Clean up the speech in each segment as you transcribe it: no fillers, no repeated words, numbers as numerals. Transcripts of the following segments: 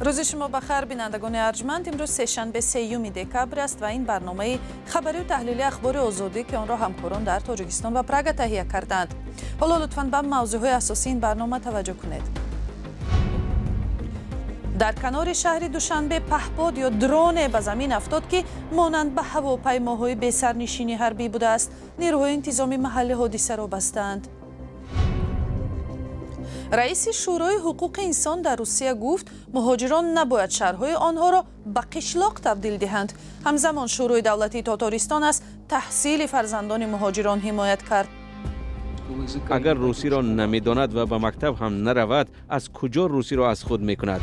Рӯзи шумо ба хайр, бинандагони арҷманд. Имрӯз сешанбе, 3 декабр аст ва ин барномаи хабарию таҳлили Ахбори Озодӣ, ки онро ҳамкорон дар Тоҷикистон ва Прага таҳия кардаанд. Ҳоло лутфан ба мавзӯъҳои асосии ин барнома таваҷҷӯҳ кунед. Дар канори шаҳри Душанбе паҳпод ё дроне ба замин афтод, ки монанд ба ҳавопаймоҳои бесарнишини ҳарбӣ будааст. Нерӯҳои интизоми маҳалли ҳодисаро бастаанд. Раиси Шӯрои ҳуқуқи инсон дар Русия гуфт, муҳоҷирон набояд шаҳрҳои онҳоро ба қишлоқ табдил диҳанд. Ҳамзамон Шӯрои давлатии Тотористон аз таҳсили фарзандони муҳоҷирон ҳимоят кард. Агар русиро намедонад ва ба мактаб ҳам наравад, аз куҷо русиро аз худ мекунад?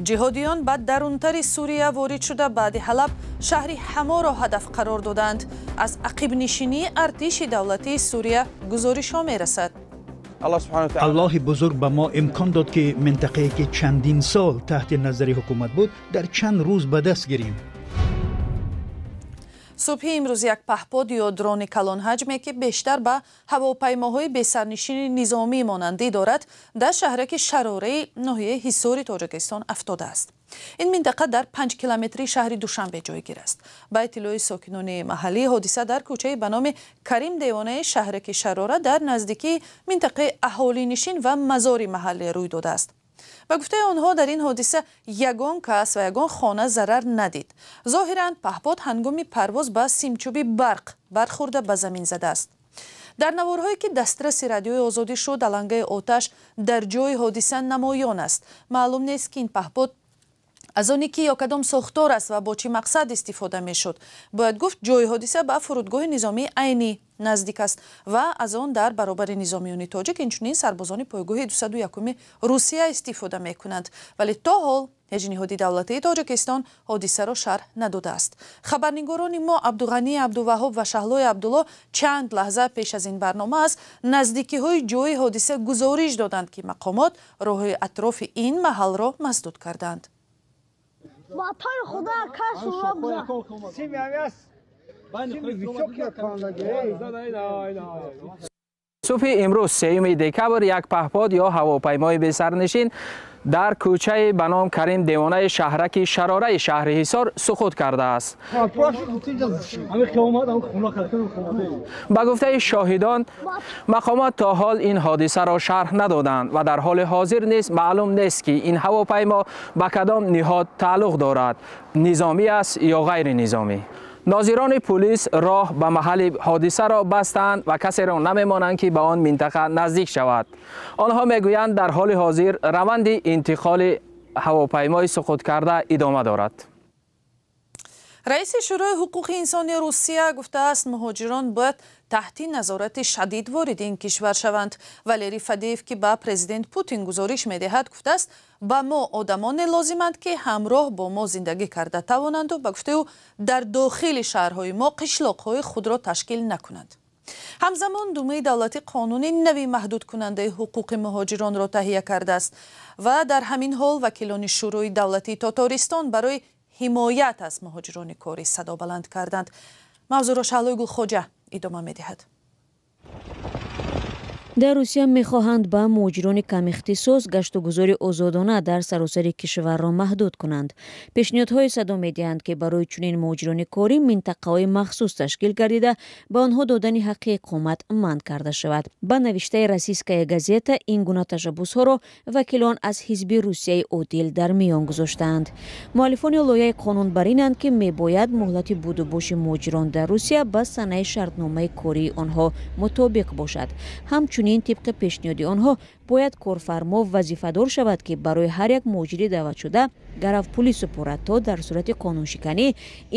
Ҷиҳодиён ба дарунтари Сурия ворид шуда, баъди Ҳалаб шаҳри Ҳаморо ҳадаф қарор доданд. Аз ақибнишинии артиши давлатии Сурия гузоришҳо мерасад. Аллоҳи бузург ба мо имкон дод, ки минтақае, ки чандин сол таҳти назари ҳукумат буд, дар чанд рӯз ба даст гирем. Субҳи имрӯз як паҳпод ё дрони калонҳаҷме, ки бештар ба ҳавопаймоҳои бесарнишини низомӣ монандӣ дорад, дар шаҳраки Шарораи ноҳияи Ҳисори Тоҷикистон афтодааст. Ин минтақа дар 5 километрии шаҳри Душанбе ҷойгир аст. Ба иттилои сокинони маҳаллӣ, ҳодиса дар кӯчаи ба номи Карим Девонаи шаҳраки Шарора, дар наздикии минтақаи аҳолинишин ва мазори маҳаллӣ рӯй додааст. Ба гуфтаи онҳо, дар ин ҳодиса ягон кас ва ягон хона зарар надид. Зоҳиран, паҳпод ҳангоми парвоз ба симчӯби барқ бархӯрда, ба замин задааст. Дар наворҳое, ки дастраси Радиои Озодӣ шуд, алангаи оташ дар ҷои ҳодиса намоён аст. Маълум нест, ки ин паҳпод аз оне ки ё кадом сохтор аст ва бо чӣ мақсад истифода мешуд. Бояд гуфт, ҷои ҳодиса ба фурудгоҳи низомии Айнӣ наздик аст ва аз он дар баробари низомиёни тоҷик инчунин сарбозони пойгоҳи 201-уми Русия истифода мекунанд. Вале то ҳол ҳеҷ ниҳоди давлатии Тоҷикистон ҳодисаро шарҳ надодааст. Хабарнигорони мо Абдуғанӣ Абдуваҳҳоб ва Шаҳлои Абдулло чанд лаҳза пеш аз ин барнома аз наздикиҳои ҷои ҳодиса гузориш доданд, ки мақомот роҳҳои атрофи ин маҳалро масдуд карданд. Батои худа кас. Субҳи имрӯз, 3 декабр, як паҳпод ё ҳавопаймои бесарнишин дар кӯчаи ба ном Карим Девонаи шаҳраки Шарораи шаҳри Ҳисор суқут кардааст. Ба гуфтаи шоҳидон, мақомот то ҳол ин ҳодисаро шарҳ надоданд ва дар ҳоли ҳозир низ маълум нест, ки ин ҳавопаймо ба кадом ниҳод тааллуқ дорад, низомӣ аст ё ғайринизомӣ. Нозирони пулис роҳ ба маҳалли ҳодисаро бастанд ва касеро намемонанд, ки ба он минтақа наздик шавад. Онҳо мегӯянд, дар ҳоли ҳозир раванди интиқоли ҳавопаймои суқуткарда идома дорад. Раиси Шӯрои ҳуқуқи инсони Русия гуфтааст, муҳоҷирон бояд таҳти назорати шадид вориди ин кишвар шаванд. Валерий Фадеев, ки ба президент Путин гузориш медиҳад, гуфтааст, ба мо одамоне лозиманд, ки ҳамроҳ бо мо зиндагӣ карда тавонанду, ба гуфтаи ӯ, дар дохили шаҳрҳои мо қишлоқҳои худро ташкил накунанд. Ҳамзамон Думаи давлатӣ қонуни нави маҳдудкунандаи ҳуқуқи муҳоҷиронро таҳия кардааст. Ва дар ҳамин ҳол вакилони Шӯрои давлатии Тотористон барои ҳимоят аз муҳоҷирони корӣ садо баланд карданд. Мавзӯъро Шаҳлои Гулхоҷа идома медиҳад. Дар Русия мехоҳанд ба муҳоҷирони камихтисос гаштугузори озодона дар саросари кишварро маҳдуд кунанд. Пешниҳодҳое садо медиҳанд, ки барои чунин муҳоҷирони корӣ минтақаҳои махсус ташкил гардида, ба онҳо додани ҳаққи иқомат манъ карда шавад. Ба навиштаи «Российская газета», ин гуна ташаббусҳоро вакилон аз ҳизби «Русияи одил» дар миён гузоштаанд. Муаллифони лоиҳаи қонун бар инанд, ки мебояд муҳлати будубоши муҳоҷирон дар Русия ба санаи шартномаи кории онҳо мутобиқ бошад. Ҳамчунин, тибқи пешниҳоди онҳо, бояд корфармо вазифадор шавад, ки барои ҳар як муҳоҷири даъватшуда гаравпулӣ супорад, то дар сурати қонуншиканӣ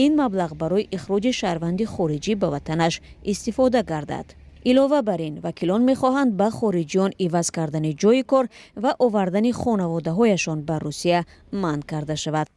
ин маблағ барои ихроҷи шаҳрванди хориҷӣ ба ватанаш истифода гардад. Илова бар ин, вакилон мехоҳанд ба хориҷиён иваз кардани ҷойи кор ва овардани хонаводаҳояшон ба Русия манъ карда шавад.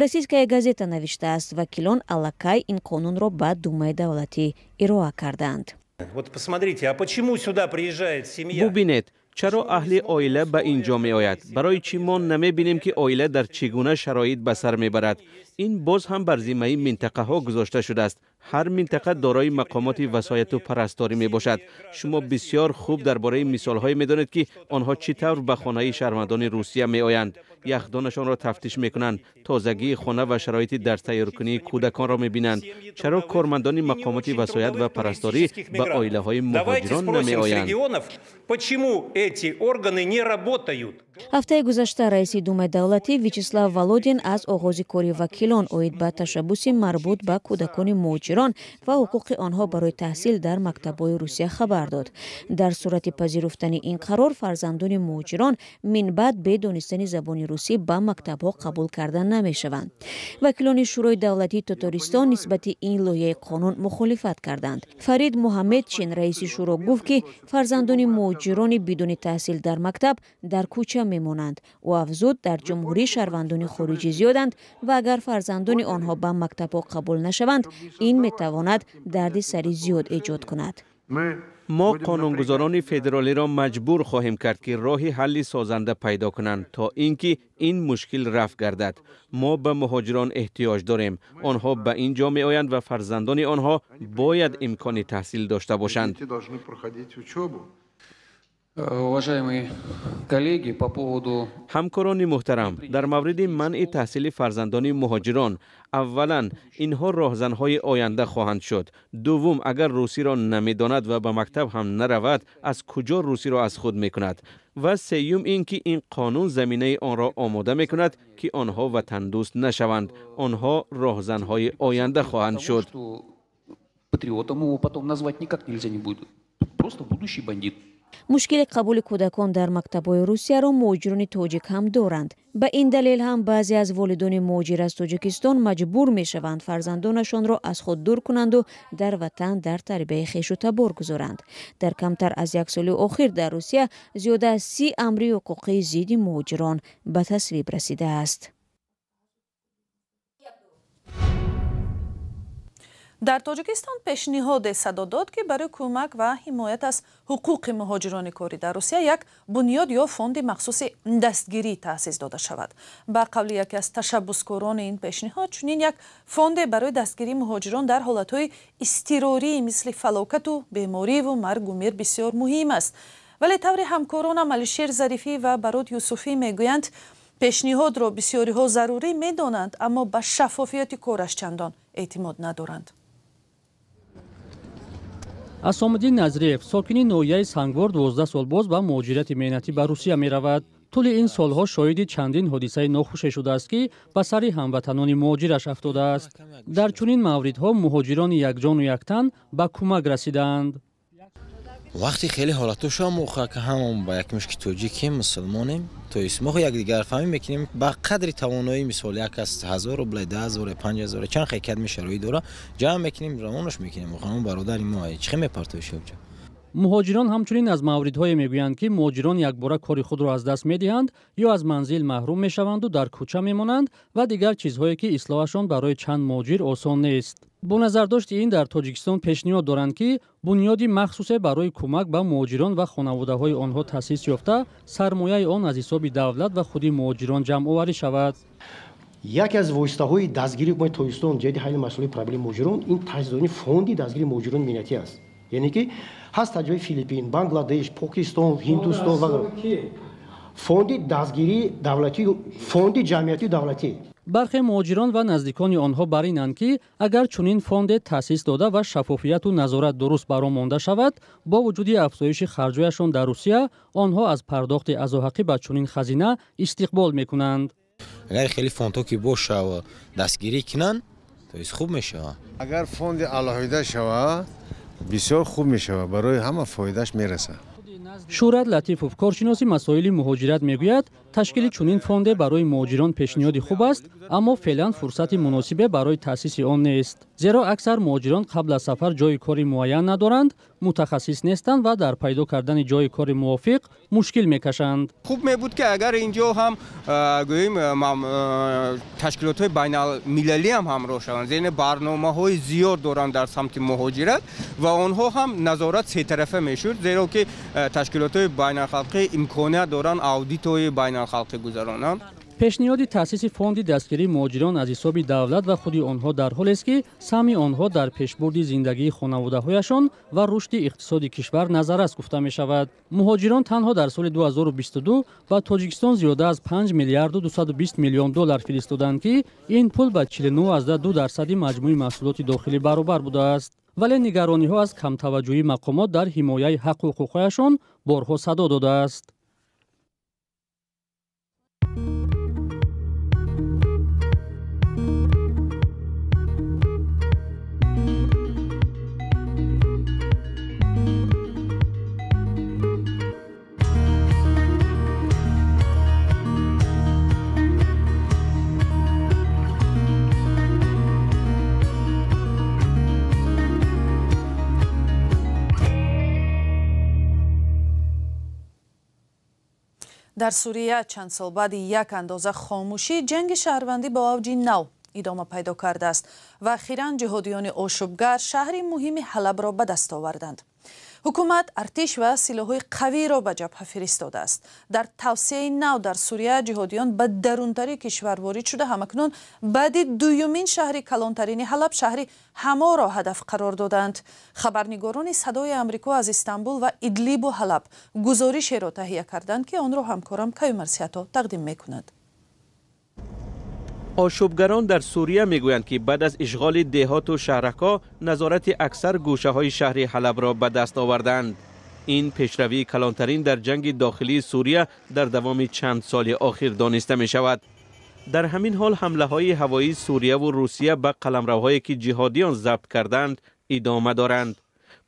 «Российская газета» навиштааст, вакилон аллакай ин қонунро ба Думаи давлатӣ ироа кардаанд. Вот посмотрите, а почему сюда приезжает семья? Бубинед, чаро аҳли оила ба ин ҷо меояд? Барои чӣ мо намебинем, ки оила дар чӣ гуна шароит ба сар мебарад? Ин боз ҳам бар зиммаи минтақаҳо гузошта шудааст. Ҳар минтақа дорои мақомоти васояту парасторӣ мебошад. Шумо бисёр хуб дар бораи мисолҳое медонед, ки онҳо чӣ тавр ба хонаи шаҳрвандони Русия меоянд. Яхдонашонро тафтиш мекунанд, тозагии хона ва шароити дарстайёркунии кӯдаконро мебинанд. Чаро кормандони мақомоти васоят ва парасторӣ ба оилаҳои муҳоҷирон намеоянд? Почему эти органы не работают? Ҳафтаи гузашта раиси Думаи давлатӣ Вячеслав Володин аз оғози кори вакилон оид ба ташаббуси марбут ба кӯдакони муҳоҷирон ва ҳуқуқи онҳо барои таҳсил дар мактабҳои Русия хабар дод. Дар сурати пазируфтани ин қарор, фарзандони муҳоҷирон минбаъд бе донистани забони русӣ ба мактабҳо қабул карда намешаванд. Вакилони Шӯрои давлатии Тотористон нисбати ин лоиҳаи қонун мухолифат карданд. Фарид Муҳаммедчин, раиси шӯро, гуфт, ки фарзандони муҳоҷирони бидуни таҳсил дар мактаб дар кӯча мемонанд. Ӯ афзуд, дар ҷумҳурӣ шаҳрвандони хориҷӣ зиёданд ва агар фарзандони онҳо ба мактабҳо қабул нашаванд, ин метавонад дарди сари зиёд эҷод кунад. Мо қонунгузорони федералиро маҷбур хоҳем кард, ки роҳи ҳалли созанда пайдо кунанд, то ин ки ин мушкил рафъ гардад. Мо ба муҳоҷирон эҳтиёҷ дорем. Онҳо ба ин ҷо меоянд ва фарзандони онҳо бояд имкони таҳсил дошта бошанд. Уважаемые коллеги, по поводу Ҳамкорони муҳтарам, дар мавриди манъи таҳсили фарзандони муҳоҷирон, аввалан, инҳо роҳзанҳои оянда хоҳанд шуд. Дуввум, агар русиро намедонад ва ба мактаб ҳам наравад, аз куҷо русиро аз худ мекунад? Ва сеюм ин ки ин қонун заминаи онро омода мекунад, ки онҳо ватандӯст нашаванд. Онҳо роҳзанҳои оянда хоҳанд шуд. Патриотом его потом назвать никак нельзя не будет. Просто будущий бандит. Мушкили қабули кӯдакон дар мактабҳои Русияро муҳоҷирони тоҷик ҳам доранд. Ба ин далел ҳам баъзе аз волидони муҳоҷир аз Тоҷикистон маҷбур мешаванд фарзандонашонро аз худ дур кунанду дар ватан дар тарбияи хешу табор гузоранд. Дар камтар аз як соли охир дар Русия зиёда аз 30 амри ҳуқуқии зидди муҳоҷирон ба тасвиб расидааст. Дар Тоҷикистон пешниҳоде садо дод, ки барои кӯмак ва ҳимоят аз ҳуқуқи муҳоҷирони корӣ дар Русия як бунёд ё фонди махсуси дастгирӣ таъсис дода шавад. Ба қавли яке аз ташаббускорони ин пешниҳод, чунин як фонде барои дастгирии муҳоҷирон дар ҳолатҳои изтирорӣ мисли фалокату бемориву маргу мир бисёр муҳим аст. Вале таври ҳамкоронам Алишер Зарифӣ ва Барод Юсуфӣ мегӯянд, пешниҳодро бисёриҳо зарурӣ медонанд, аммо ба шаффофияти кораш чандон эътимод надоранд. Асомиддин Назриев, сокини ноҳияи Сангвор, 12 сол боз ба муҳоҷирати меҳнатӣ ба Русия меравад. Тӯли ин солҳо шоҳиди чандин ҳодисаи нохуше шудааст, ки ба сари ҳамватанони муҳоҷираш афтодааст. Дар чунин мавридҳо муҳоҷирони якҷону яктан ба кӯмак расидаанд. Вақти хеле ҳолатҳо шуд, мо ҳамон ба як мушки тоҷикем, мусулмонем, то есть мо якдигарфаҳмӣ мекунем ба қадри тавоноӣ. Мисол, як аз 1000 рубл, 2000, 5000, чанд хайкат мешароит дора, ҷамъ мекунем, равонаш мекунем. Ҳамон бародари мо чӣ мепартоиши ҷо. Муҳоҷирон ҳамчунин аз мавридҳое мегӯянд, ки муҳоҷирон якбора кори худро аз даст медиҳанд ё аз манзил маҳрум мешаванду дар кӯча мемонанд ва дигар чизҳое, ки ислоҳашон барои чанд муҳоҷир осон нест. Бо назардошти ин дар Тоҷикистон пешниҳод доранд, ки бунёди махсусе барои кӯмак ба муҳоҷирон ва хонаводаҳои онҳо таъсис ёфта, сармояи он аз ҳисоби давлат ва худи муҳоҷирон ҷамъоварӣ шавад. Яке аз воситаҳои дастгирии ҳукумати Тоҷикистон ҷиҳати ҳалли масъалаи проблеми муҳоҷирон ин таъсис додани фонди дастгирии муҳоҷирони меҳнатӣ аст. Яъне ки ҳаст таҷрибаи Филиппин, Бангладеш, Покистон, Ҳиндустон ва фонди дастгирии давлатӣ, фонди ҷамъиятии давлатӣ. Бархе муҳоҷирон ва наздикони онҳо бар инанд, ки агар чунин фонде таъсис дода ва шаффофияту назорат дуруст бар он монда шавад, бо вуҷуди афзоиши харҷояшон дар Русия, онҳо аз пардохти азоҳақӣ ба чунин хазина истиқбол мекунанд. Агар хеле фондҳо ки боша ва дастгирӣ кунанд, то есть хуб мешавад. Агар фонди алоҳида шавад, бисёр хуб мешавад, барои ҳама фоидааш мерасад. Шӯҳрат Латифов, коршиноси масоили муҳоҷират, мегӯяд, ташкили чунин фонде барои муҳоҷирон пешниҳоди хуб аст, аммо феълан фурсати муносибе барои таъсиси он нест, зеро аксар муҳоҷирон қабл аз сафар ҷойи кори муайян надоранд, мутахассис нестанд ва дар пайдо кардани ҷойи кори мувофиқ мушкил мекашанд. Хуб мебуд, ки агар инҷо ҳам гӯем ташкилотҳои байналмилалӣ ҳам ҳамроҳ шаванд, зеро барномаҳои зиёд доранд дар самти муҳоҷират ва онҳо ҳам назорат сетарафа мешуд, зеро ки ташкилотҳои байналхалқӣ имконият доранд аудитҳои байналхалқӣ гузаронанд. Пешниҳоди таъсиси фонди дастгирии муҳоҷирон аз ҳисоби давлат ва худи онҳо дар ҳолест, ки саҳми онҳо дар пешбурди зиндагии хонаводаҳояшон ва рушди иқтисоди кишвар назаррас гуфта мешавад. Муҳоҷирон танҳо дар соли 2022 ба Тоҷикистон зиёда аз 5 миллиарду 220 миллион доллар фиристоданд, ки ин пул ба 49,2% маҷмӯи маҳсулоти дохилӣ баробар будааст. Вале нигарониҳо аз камтаваҷҷӯҳии мақомот дар ҳимояи ҳаққу ҳуқуқҳояшон борҳо садо додааст. Дар Сурия чанд сол баъди як андоза хомӯшӣ ҷанги шаҳрвандӣ бо авҷи нав идома пайдо кардааст ва ахиран ҷиҳодиёни ошӯбгар шаҳри муҳими Ҳалабро ба даст оварданд. Ҳукумат артиш ва силоҳҳои қавиро ба ҷабҳа фиристодааст. Дар тавсеаи нав дар Сурия ҷиҳодиён ба дарунтари кишвар ворид шуда, ҳамакнун баъди дуюмин шаҳри калонтарини Ҳалаб, шаҳри Ҳаморо ҳадаф қарор доданд. Хабарнигорони Садои Амрико аз Истанбул ва Идлибу Ҳалаб гузоришеро таҳия карданд, ки онро ҳамкорам Каюмар Сиато тақдим мекунад. Ошӯбгарон дар Сурия мегӯянд, ки баъд аз ишғоли деҳоту шаҳракҳо назорати аксар гӯшаҳои шаҳри Ҳалабро ба даст оварданд. Ин пешравии калонтарин дар ҷанги дохилии Сурия дар давоми чанд соли охир дониста мешавад. Дар ҳамин ҳол ҳамлаҳои ҳавоии Сурияву Русия ба қаламравҳое, ки ҷиҳодиён забт карданд, идома доранд.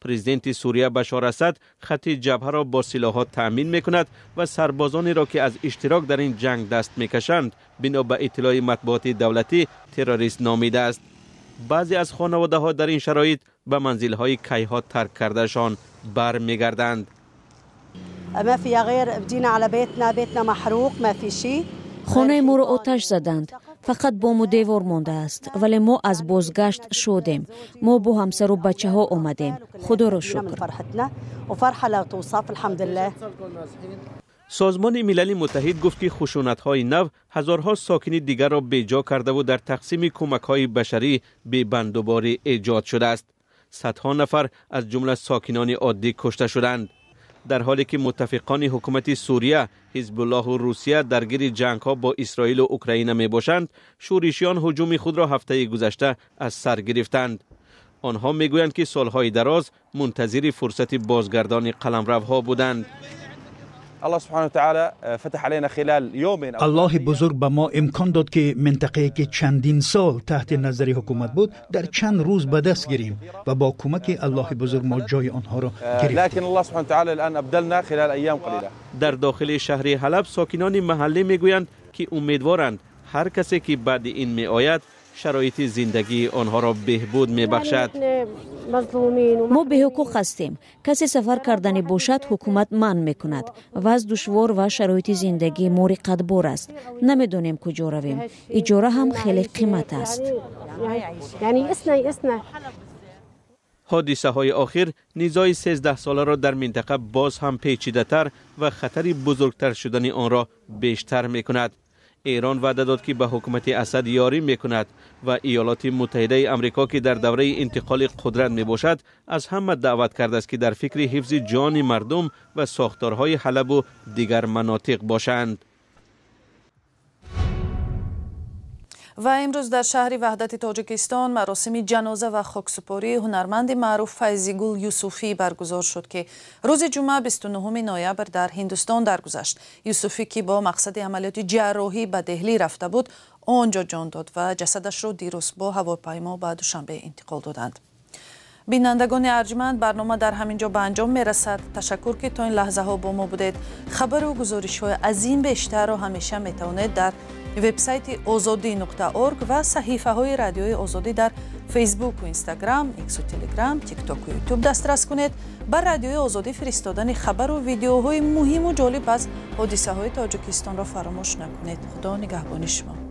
Президенти Сурия Башор Асад хати ҷабҳаро бо силоҳҳо таъмин мекунад ва сарбозонеро, ки аз иштирок дар ин ҷанг даст мекашанд, бино ба иттилои матбуоти давлатӣ террорист номидааст. Баъзе аз хонаводаҳо дар ин шароит ба манзилҳои кайҳо тарк кардаашон бармегарданд. Хонаи моро оташ заданд. Фақат бому девор мондааст, вале мо аз бозгашт шодем. Мо бо ҳамсару бачаҳо омадем. Худоро шукр. Созмони Милали Муттаҳид гуфт, ки хушунатҳои нав ҳазорҳо сокини дигарро беҷо кардаву дар тақсими кӯмакҳои башарӣ бебандуборӣ эҷод шудааст. Садҳо нафар аз ҷумла сокинони оддӣ кушта шуданд. Дар ҳоле ки муттафиқони ҳукумати Сурия, Ҳизбуллоҳу Русия даргири ҷангҳо бо Исроилу Украина мебошанд, шӯришиён ҳуҷуми худро ҳафтаи гузашта аз сар гирифтанд. Онҳо мегӯянд, ки солҳои дароз мунтазири фурсати бозгардони қаламравҳо буданд. Аллоҳи бузург ба мо имкон дод, ки минтақае, ки чандин сол таҳти назари ҳукумат буд, дар чанд рӯз ба даст гирем ва бо кӯмаки Аллоҳи бузург мо ҷои онҳоро гирифтем. Дар дохили шаҳри Ҳалаб сокинони маҳаллӣ мегӯянд, ки умедворанд ҳар касе, ки баъди ин меояд, шароити зиндагии онҳоро беҳбуд мебахшад. Мо беҳуқуқ ҳастем. Касе сафар карданӣ бошад, ҳукумат манъ мекунад. Вазъ душвор ва шароити зиндагии мо риқатбор аст. Намедонем куҷо равем. Иҷора ҳам хеле қимат аст. Ҳодисаҳои охир низои 13-соларо дар минтақа боз ҳам печидатар ва хатари бузургтар шудани онро бештар мекунад. Эрон ваъда дод, ки ба ҳукумати Асад ёрӣ мекунад ва Иёлоти Муттаҳидаи Амрико, ки дар давраи интиқоли қудрат мебошад, аз ҳама даъват кардааст, ки дар фикри ҳифзи ҷони мардум ва сохторҳои Ҳалабу дигар манотиқ бошанд. Ва имрӯз дар шаҳри Ваҳдати Тоҷикистон маросими ҷаноза ва хоксупории ҳунарманди маъруф Файзигул Юсуфӣ баргузор шуд, ки рӯзи ҷумъа 29 ноябр дар Ҳиндустон даргузашт. Юсуфӣ, ки бо мақсади амалиёти ҷарроҳӣ ба Деҳлӣ рафта буд, он ҷо ҷон дод ва ҷасадашро дирӯз бо ҳавопаймо ба Душанбе интиқол доданд. Бинандагони арҷманд, барнома дар ҳамин ҷо ба анҷом мерасад. Ташаккур, ки то ин лаҳзаҳо бо мо будед. Хабару гузоришҳои аз ин бештарро ҳамеша метавонед дар вебсайти ozodi.org ва саҳифаҳои радиои Озодӣ дар Фейсбуку Инстаграм, Иксу Телеграм, Тиктоку Ютуб дастрас кунед. Ба радиои Озодӣ фиристодани хабару видеоҳои муҳиму ҷолиб аз ҳодисаҳои Тоҷикистонро фаромӯш накунед. Худо нигаҳбони шумо.